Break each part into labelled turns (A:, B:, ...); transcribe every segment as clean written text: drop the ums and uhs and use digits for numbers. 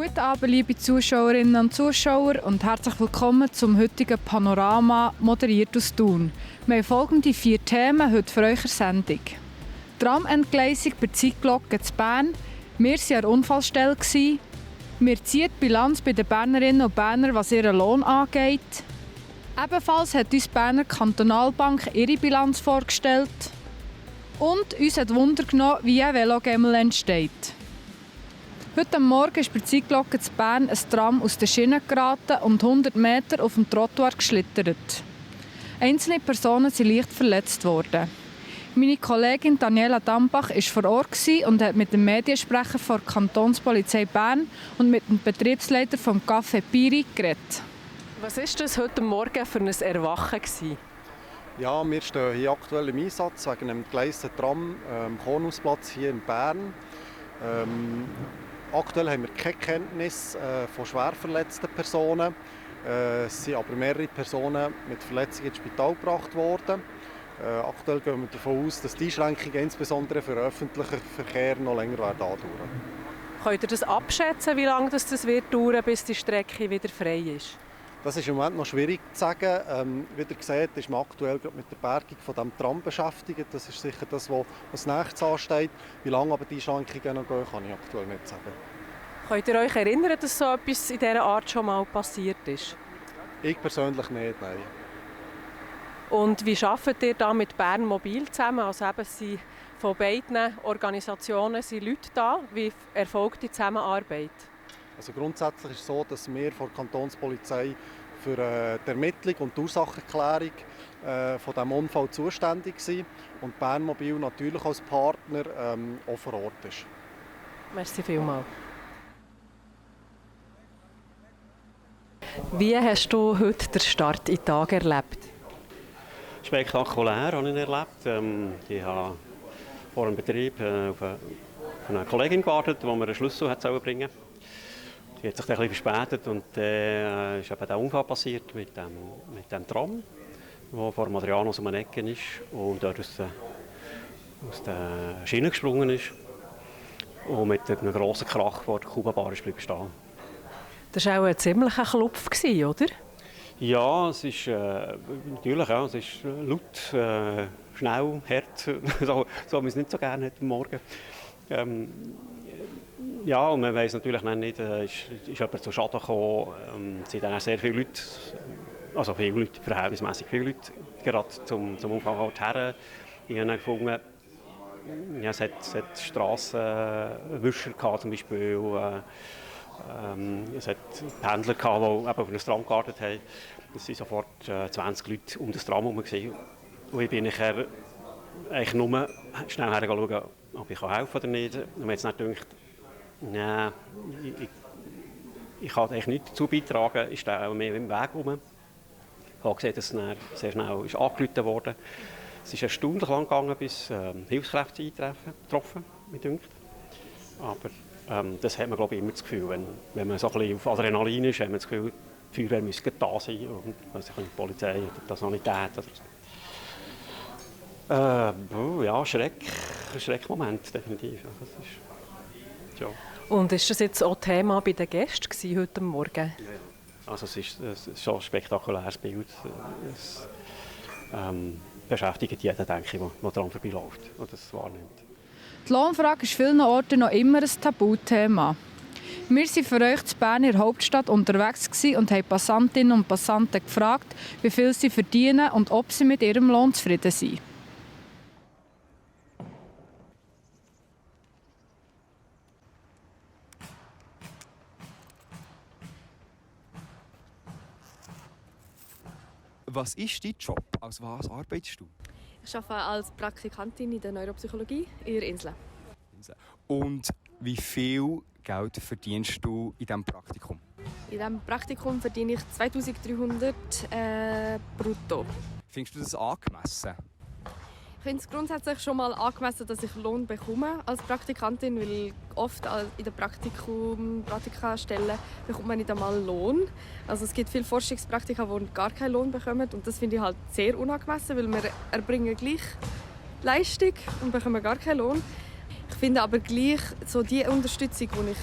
A: Guten Abend, liebe Zuschauerinnen und Zuschauer, und herzlich willkommen zum heutigen Panorama, moderiert aus Thun. Wir haben folgende 4 Themen heute für eure Sendung. Tram-Entgleisung bei Zeitglocke zu Bern. Wir waren an der Unfallstelle. Wir ziehen die Bilanz bei den Bernerinnen und Bernern, was ihren Lohn angeht. Ebenfalls hat uns die Berner Kantonalbank ihre Bilanz vorgestellt. Und uns hat Wunder genommen, wie ein Velogemmel entsteht. Heute Morgen ist bei der Zeitglocke zu Bern ein Tram aus den Schienen geraten und 100 Meter auf dem Trottoir geschlittert. Einzelne Personen sind leicht verletzt worden. Meine Kollegin Daniela Dambach war vor Ort und hat mit dem Mediensprecher der Kantonspolizei Bern und mit dem Betriebsleiter des Café Piri geredet.
B: Was war das heute Morgen für ein Erwachen?
C: Ja, wir stehen hier aktuell im Einsatz wegen einem geleisten Tram am Kornusplatz hier in Bern. Aktuell haben wir keine Kenntnis von schwer verletzten Personen. Es sind aber mehrere Personen mit Verletzungen ins Spital gebracht worden. Aktuell gehen wir davon aus, dass die Einschränkungen insbesondere für den öffentlichen Verkehr noch länger andauern werden.
B: Könnt ihr das abschätzen, wie lange das wird dauern, bis die Strecke wieder frei ist?
C: Das ist im Moment noch schwierig zu sagen. Wie ihr seht, ist man aktuell mit der Bergung von diesem Tram beschäftigt. Das ist sicher das, was als nächstes ansteht. Wie lange aber die Einschränkungen noch gehen, kann ich aktuell nicht sagen.
B: Könnt ihr euch erinnern, dass so etwas in dieser Art schon mal passiert ist?
C: Ich persönlich nicht, nein.
B: Und wie arbeitet ihr da mit Bern Mobil zusammen? Also eben sind von beiden Organisationen sind Leute da. Wie erfolgt die Zusammenarbeit?
C: Also grundsätzlich ist es so, dass wir von der Kantonspolizei für die Ermittlung und die Ursachenklärung von diesem Unfall zuständig sind und Bern Mobil natürlich als Partner auch vor Ort ist.
B: Merci vielmals. Wie hast du heute den Start in den Tag erlebt?
D: Spektakulär habe ich erlebt. Ich habe vor dem Betrieb auf eine Kollegin gewartet, die mir einen Schlüssel bringen sollte. Die hat sich dann ein bisschen verspätet und dann ist eben der Unfall passiert mit dem Tram, der vor Adrianus um eine Ecke ist und dort aus der Schiene gesprungen ist und mit einem grossen Krach vor der Kuba-Bar ist stehen.
B: Das war auch ein ziemlicher Klopf, oder?
D: Ja, es ist natürlich ja, es ist laut, schnell, hart, so wie man es nicht so gerne hat am Morgen. Ja, und man weiss natürlich nicht, ist jemand zu Schaden gekommen. Es sind dann sehr viele Leute, also viele Leute, verhältnismäßig viele Leute, gerade zum Unfallort her gefunden. Ja, es hat Strassenwischer gehabt, zum Beispiel. Es hat Pendler gehabt, die eben auf einem Tram gewartet haben. Es waren sofort 20 Leute um das Tram herum. Und ich bin nachher eigentlich nur schnell schauen, ob ich helfen kann oder nicht. Und mir jetzt nicht gedacht, nein, ich kann eigentlich nichts dazu beitragen. Ich stehe auch mehr im Weg herum. Ich habe gesehen, dass es sehr schnell ist angerufen wurde. Es ist erstaunlich lang gegangen, bis Hilfskräfte eingetroffen, mir dünkt. Aber das hat man, glaube ich, immer das Gefühl, wenn man so ein bisschen auf Adrenalin ist, hat man das Gefühl, die Feuerwehr müsste da sein, und die Polizei oder die Sanität oder so. Ja, Schreckmoment, definitiv. Das ist, ja.
B: Und ist das jetzt auch Thema bei den Gästen heute Morgen?
D: Ja. Also es ist schon ein spektakuläres Bild. Es beschäftigt jeden, denke ich, der daran vorbeiläuft und das wahrnimmt.
A: Die Lohnfrage ist vielen Orten noch immer ein Tabuthema. Wir waren für euch in Bern in der Hauptstadt unterwegs und haben Passantinnen und Passanten gefragt, wie viel sie verdienen und ob sie mit ihrem Lohn zufrieden sind.
E: Was ist dein Job? Als was arbeitest du?
F: Ich arbeite als Praktikantin in der Neuropsychologie in der Insel.
E: Und wie viel Geld verdienst du in diesem Praktikum?
F: In diesem Praktikum verdiene ich 2300 brutto.
E: Findest du das angemessen?
F: Ich finde es grundsätzlich schon mal angemessen, dass ich Lohn bekomme als Praktikantin, weil oft in der Praktikastellen bekommt man nicht einmal Lohn. Also es gibt viele Forschungspraktika, die gar keinen Lohn bekommen, und das finde ich halt sehr unangemessen, weil wir erbringen gleich Leistung und bekommen gar keinen Lohn. Ich finde aber gleich so die Unterstützung, die ich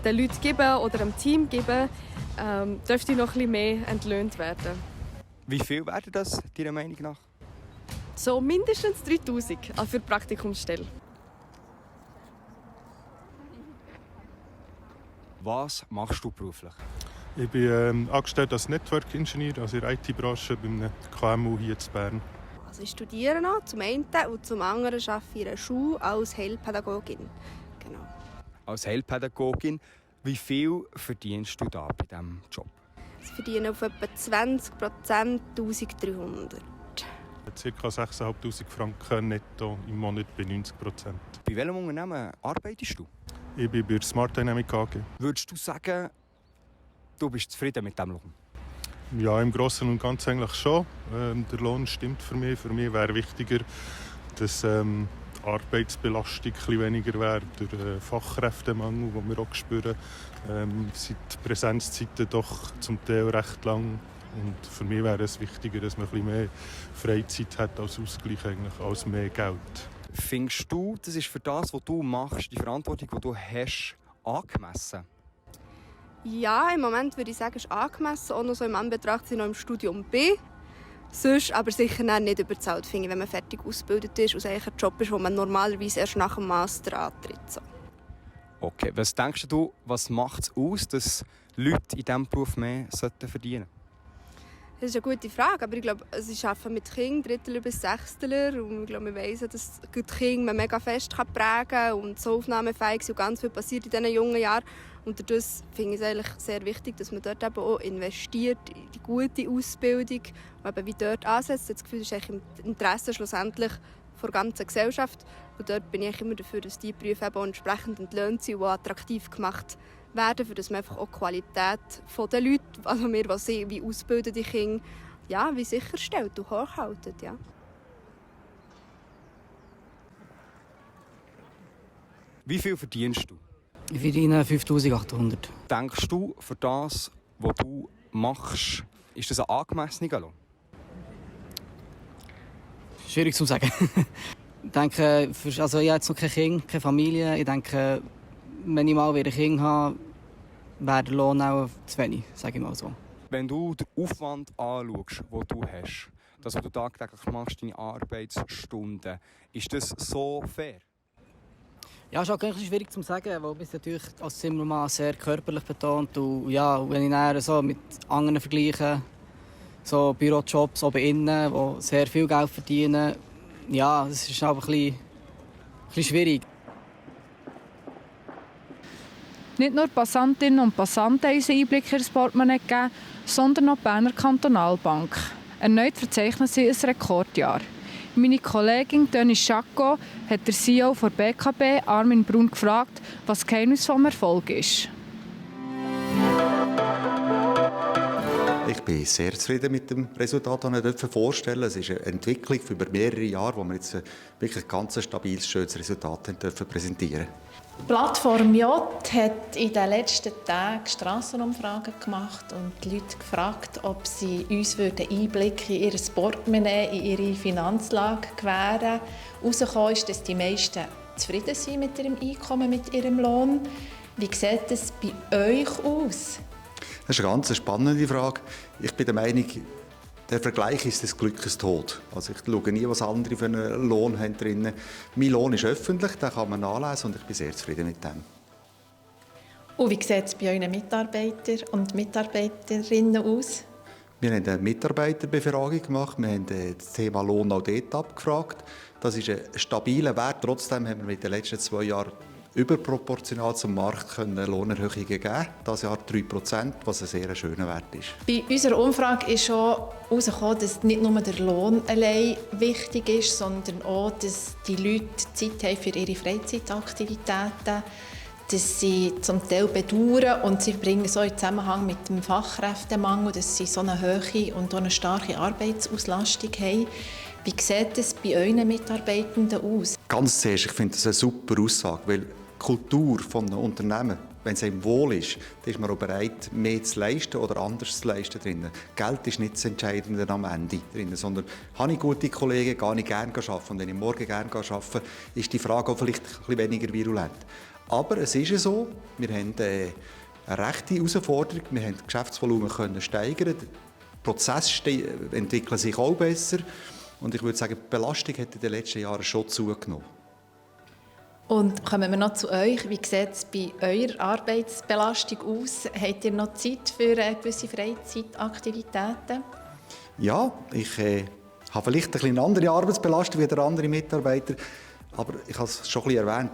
F: den Leuten gebe oder dem Team gebe, dürfte noch ein bisschen mehr entlöhnt werden.
E: Wie viel wäre das, deiner Meinung nach?
F: So mindestens 3'000 für die Praktikumsstelle.
E: Was machst du beruflich?
G: Ich bin angestellt als Network-Ingenieur, also in der IT-Branche bei einem KMU hier in Bern.
H: Also ich studiere noch zum einen und zum anderen arbeite ich in einer Schule als Heilpädagogin. Genau.
E: Als Heilpädagogin, wie viel verdienst du da bei diesem Job?
H: Ich verdiene auf etwa 20% 1300.
G: Ca. 6'500 Franken netto im Monat bei 90%.
E: Bei welchem Unternehmen arbeitest du?
G: Ich bin bei der Smart Dynamic AG.
E: Würdest du sagen, du bist zufrieden mit diesem Lohn?
G: Ja, im Großen und Ganzen eigentlich schon. Der Lohn stimmt für mich. Für mich wäre wichtiger, dass die Arbeitsbelastung ein bisschen weniger wäre durch Fachkräftemangel, den wir auch spüren. Sind die Präsenzzeiten doch zum Teil recht lang. Und für mich wäre es wichtiger, dass man ein bisschen mehr Freizeit hat als Ausgleich, eigentlich, als mehr Geld.
E: Findest du, das ist für das, was du machst, die Verantwortung, die du hast, angemessen?
H: Ja, im Moment würde ich sagen, ist angemessen. Auch noch so im Anbetracht, dass ich noch im Studium bin. Sonst aber sicher nicht überzahlt, finde ich, wenn man fertig ausgebildet ist und es eigentlich ein Job ist, wo man normalerweise erst nach dem Master antritt. So.
E: Okay, was denkst du, was macht es aus, dass Leute in diesem Beruf mehr verdienen sollten?
H: Das ist eine gute Frage, aber ich glaube, sie arbeiten mit Kindern, Drittel bis Sechsteler, und ich glaube, wir wissen, dass die Kinder mega fest prägen kann und so aufnahmefähig sind und ganz viel passiert in diesen jungen Jahren. Und dadurch finde ich es eigentlich sehr wichtig, dass man dort eben auch investiert in die gute Ausbildung und eben wie dort ansetzt. Das Gefühl, das ist eigentlich im Interesse schlussendlich der ganzen Gesellschaft. Und dort bin ich immer dafür, dass die Berufe eben auch entsprechend entlöhnt sind und attraktiv gemacht werden, für dass man einfach auch die Qualität der Leute, also wir, was sie wie ausbilden, die Kinder, ja, wie sicherstellt und hochhaltet. Ja.
E: Wie viel verdienst du?
I: Ich verdiene 5'800.
E: Denkst du, für das, was du machst, ist das ein angemessener Lohn?
I: Schwierig zu sagen. Ich denke, also ich habe jetzt noch kein Kind, keine Familie. Ich denke, wenn ich mal wieder ein Kind habe, wäre der Lohn auch zu wenig, sage ich mal so.
E: Wenn du den Aufwand anschaust, den du hast, das, was du tagtäglich machst, deine Arbeitsstunden, ist das so fair?
I: Ja, ist auch ein bisschen schwierig zu sagen, weil ich natürlich als Zimmermann sehr körperlich betont. Und ja, wenn ich dann so mit anderen vergleiche, so Bürojobs oben innen, die sehr viel Geld verdienen, ja, das ist aber ein bisschen schwierig.
A: Nicht nur Passantinnen und Passanten haben einen Einblick in das Portemonnaie gegeben, sondern auch die Berner Kantonalbank. Erneut verzeichnen sie ein Rekordjahr. Meine Kollegin Denis Schacko hat der CEO der BKB, Armin Brun, gefragt, was das Geheimnis des Erfolgs ist.
J: Ich bin sehr zufrieden mit dem Resultat, das ich vorstellen durfte. Es ist eine Entwicklung über mehrere Jahre, wo wir jetzt wirklich ein ganz stabiles, schönes Resultat präsentieren dürfen.
K: Die Plattform J hat in den letzten Tagen Strassenumfragen gemacht und die Leute gefragt, ob sie uns Einblick in ihr Portemonnaie, in ihre Finanzlage gewähren. Herausgekommen ist, dass die meisten zufrieden sind mit ihrem Einkommen, mit ihrem Lohn. Wie sieht es bei euch aus?
J: Das ist eine ganz spannende Frage. Ich bin der Meinung, der Vergleich ist des Glückes Tod. Also ich schaue nie, was andere für einen Lohn haben drin. Mein Lohn ist öffentlich, den kann man nachlesen und ich bin sehr zufrieden mit dem.
K: Und wie sieht es bei euren Mitarbeitern und Mitarbeiterinnen aus?
J: Wir haben eine Mitarbeiterbefragung gemacht. Wir haben das Thema Lohn auch dort abgefragt. Das ist ein stabiler Wert. Trotzdem haben wir mit den letzten 2 Jahren überproportional zum Markt Lohnerhöhungen geben. Dieses Jahr 3%, was ein sehr schöner Wert ist.
K: Bei unserer Umfrage ist schon herausgekommen, dass nicht nur der Lohn allein wichtig ist, sondern auch, dass die Leute Zeit haben für ihre Freizeitaktivitäten, dass sie zum Teil bedauern und sie bringen so in Zusammenhang mit dem Fachkräftemangel, dass sie so eine hohe und auch eine starke Arbeitsauslastung haben. Wie sieht es bei euren Mitarbeitenden aus?
J: Ganz zuerst, ich finde das eine super Aussage, weil die Kultur von einem Unternehmen, wenn es einem wohl ist, dann ist man auch bereit, mehr zu leisten oder anders zu leisten drinnen. Geld ist nicht das Entscheidende am Ende drinnen, sondern habe ich gute Kollegen, gehe ich gerne arbeiten und wenn ich morgen gerne arbeite, ist die Frage auch vielleicht ein bisschen weniger virulent. Aber es ist so, wir haben eine rechte Herausforderung, wir haben das Geschäftsvolumen können steigern, der Prozess entwickelt sich auch besser und ich würde sagen, die Belastung hat in den letzten Jahren schon zugenommen.
K: Und kommen wir noch zu euch. Wie sieht es bei eurer Arbeitsbelastung aus? Habt ihr noch Zeit für gewisse Freizeitaktivitäten?
J: Ja, ich habe vielleicht eine andere Arbeitsbelastung wie der andere Mitarbeiter, aber ich habe es schon ein bisschen erwähnt,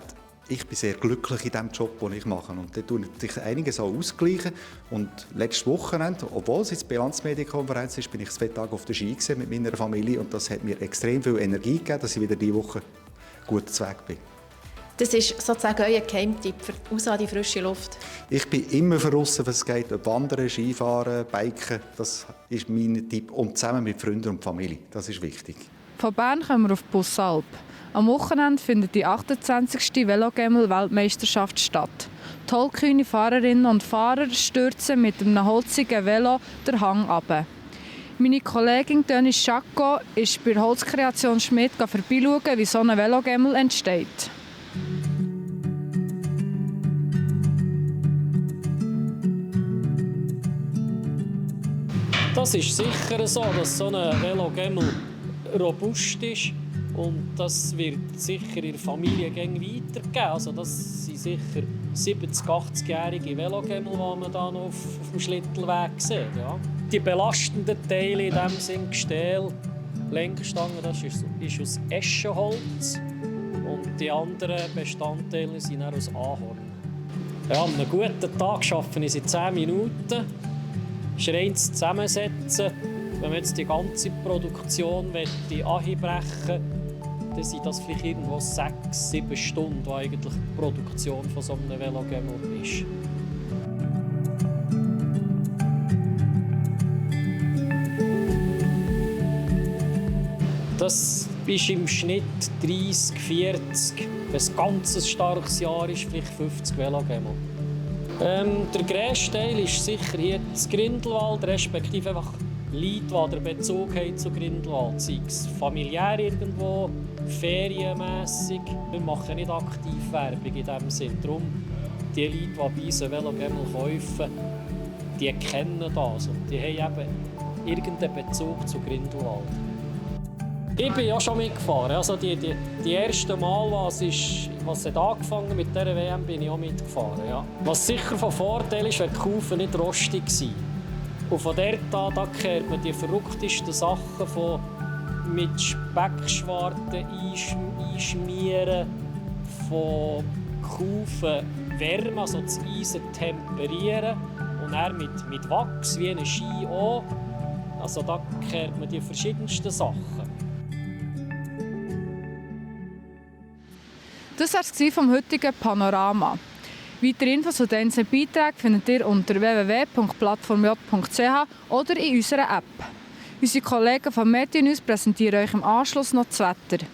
J: ich bin sehr glücklich in dem Job, den ich mache. Und da tue ich einiges auch ausgleichen. Und letztes Wochenende, obwohl es jetzt Bilanzmedienkonferenz ist, bin ich 2 Tage auf der Ski mit meiner Familie und das hat mir extrem viel Energie gegeben, dass ich wieder diese Woche gut zu Weg bin.
K: Das ist sozusagen euer Geheimtipp für raus an die frische Luft?
J: Ich bin immer für draussen, wenn es geht. Ob Wandern, Skifahren, Biken, das ist mein Tipp. Und zusammen mit Freunden und Familie, das ist wichtig.
A: Von Bern kommen wir auf Bussalp. Am Wochenende findet die 28. Velogemmel-Weltmeisterschaft statt. Tollkühne Fahrerinnen und Fahrer stürzen mit einem holzigen Velo den Hang runter. Meine Kollegin Denise Schacko ist bei Holzkreation Schmidt vorbeischauen, wie so ein Velogemmel entsteht.
L: Das ist sicher so, dass so ein Velogemmel robust ist. Und das wird sicher in der Familie weitergeben. Also das sind sicher 70-, 80-jährige Velogemmel, die man hier noch auf dem Schlittelweg sieht. Ja. Die belastenden Teile in diesem Sinn, Gestell, Lenkstangen, das ist aus Eschenholz. Und die anderen Bestandteile sind aus Ahorn. Ja, an einem guten Tag arbeite ich in 10 Minuten. Das ist rein zu zusammensetzen. Wenn man jetzt die ganze Produktion anbrechen dann sind das vielleicht irgendwo 6, 7 Stunden, die eigentlich die Produktion von so einem Velogemmel ist. Das ist im Schnitt 30, 40, wenn es ein ganz starkes Jahr ist, vielleicht 50 Velogemmel. Der grösste Teil ist sicher hier das Grindelwald, respektive einfach Leute, die den Bezug haben zu Grindelwald, sei es familiär irgendwo, ferienmässig. Wir machen nicht aktiv Werbung in diesem Sinn. Darum, die Leute, die bei uns ein Velogemmel kaufen, die kennen das und die haben eben irgendeinen Bezug zu Grindelwald. Ich bin ja schon mitgefahren. Also die erste Mal, was hat angefangen mit dieser WM, bin ich auch mitgefahren. Ja. Was sicher von Vorteil ist, wenn die Kufen nicht rostig sind. Und von dort an da kehrt man die verrücktesten Sachen von mit Speckschwarten einschmieren, von Kufen wärmen, also das Eisen temperieren und dann mit Wachs wie ein Ski auch. Also da kehrt man die verschiedensten Sachen.
A: Das war es vom heutigen Panorama. Weitere Infos zu diesen Beiträgen findet ihr unter www.plattformj.ch oder in unserer App. Unsere Kollegen von Mediennews präsentieren euch im Anschluss noch das Wetter.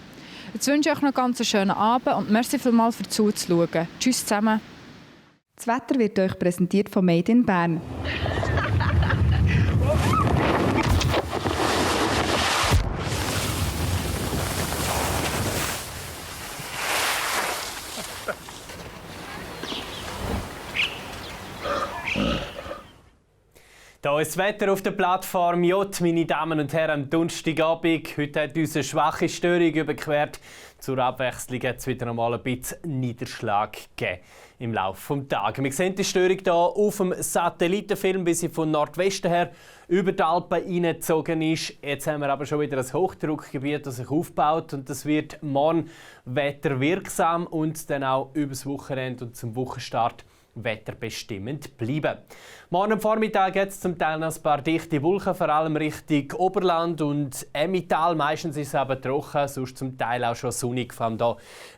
A: Jetzt wünsche ich euch noch einen schönen Abend und merci vielmals fürs Zuzuschauen. Tschüss zusammen.
M: Das Wetter wird euch präsentiert von Made in Bern.
N: Hier ist das Wetter auf der Plattform J, meine Damen und Herren, am Donnerstagabend. Heute hat uns eine schwache Störung überquert. Zur Abwechslung hat es wieder einmal ein bisschen Niederschlag gegeben im Laufe des Tages. Wir sehen die Störung hier auf dem Satellitenfilm, wie sie von Nordwesten her über die Alpen hineingezogen ist. Jetzt haben wir aber schon wieder ein Hochdruckgebiet, das sich aufbaut. Und das wird morgen wetterwirksam und dann auch übers Wochenende und zum Wochenstart wetterbestimmend bleiben. Morgen am Vormittag gibt es zum Teil noch ein paar dichte Wolken, vor allem Richtung Oberland und Emmental. Meistens ist es aber trocken, sonst zum Teil auch schon sonnig, vor allem hier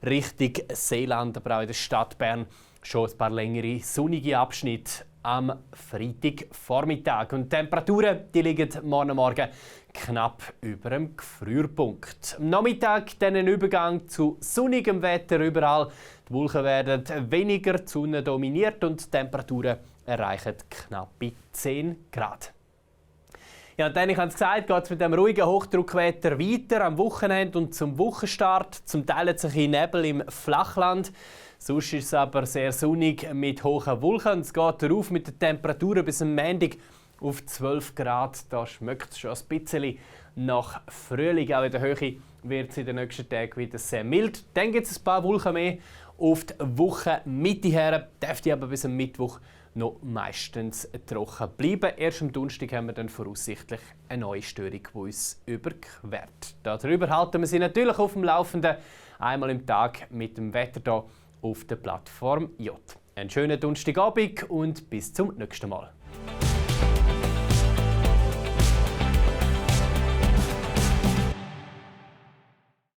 N: Richtung Seeland, aber auch in der Stadt Bern schon ein paar längere sonnige Abschnitte am Freitagvormittag. Und die Temperaturen die liegen morgen knapp über dem Gefrierpunkt. Am Nachmittag dann ein Übergang zu sonnigem Wetter überall. Die Wolken werden weniger, die Sonne dominiert und die Temperaturen erreichen knappe 10 Grad. Ja, und dann, ich habe es gesagt, geht es mit dem ruhigen Hochdruckwetter weiter am Wochenende und zum Wochenstart. Zum Teil hat es ein bisschen Nebel im Flachland. Sonst ist es aber sehr sonnig mit hohen Wolken. Es geht darauf mit den Temperaturen bis am Montag auf 12 Grad. Da schmeckt es schon ein bisschen nach Frühling. Auch in der Höhe wird es in den nächsten Tagen wieder sehr mild. Dann gibt es ein paar Wolken mehr auf die Woche Mitte her. Dürfte aber bis am Mittwoch noch meistens trocken bleiben. Erst am Donnerstag haben wir dann voraussichtlich eine neue Störung, die uns überquert. Darüber halten wir Sie natürlich auf dem Laufenden. Einmal im Tag mit dem Wetter hier auf der Plattform J. Einen schönen Donnerstagabend und bis zum nächsten Mal.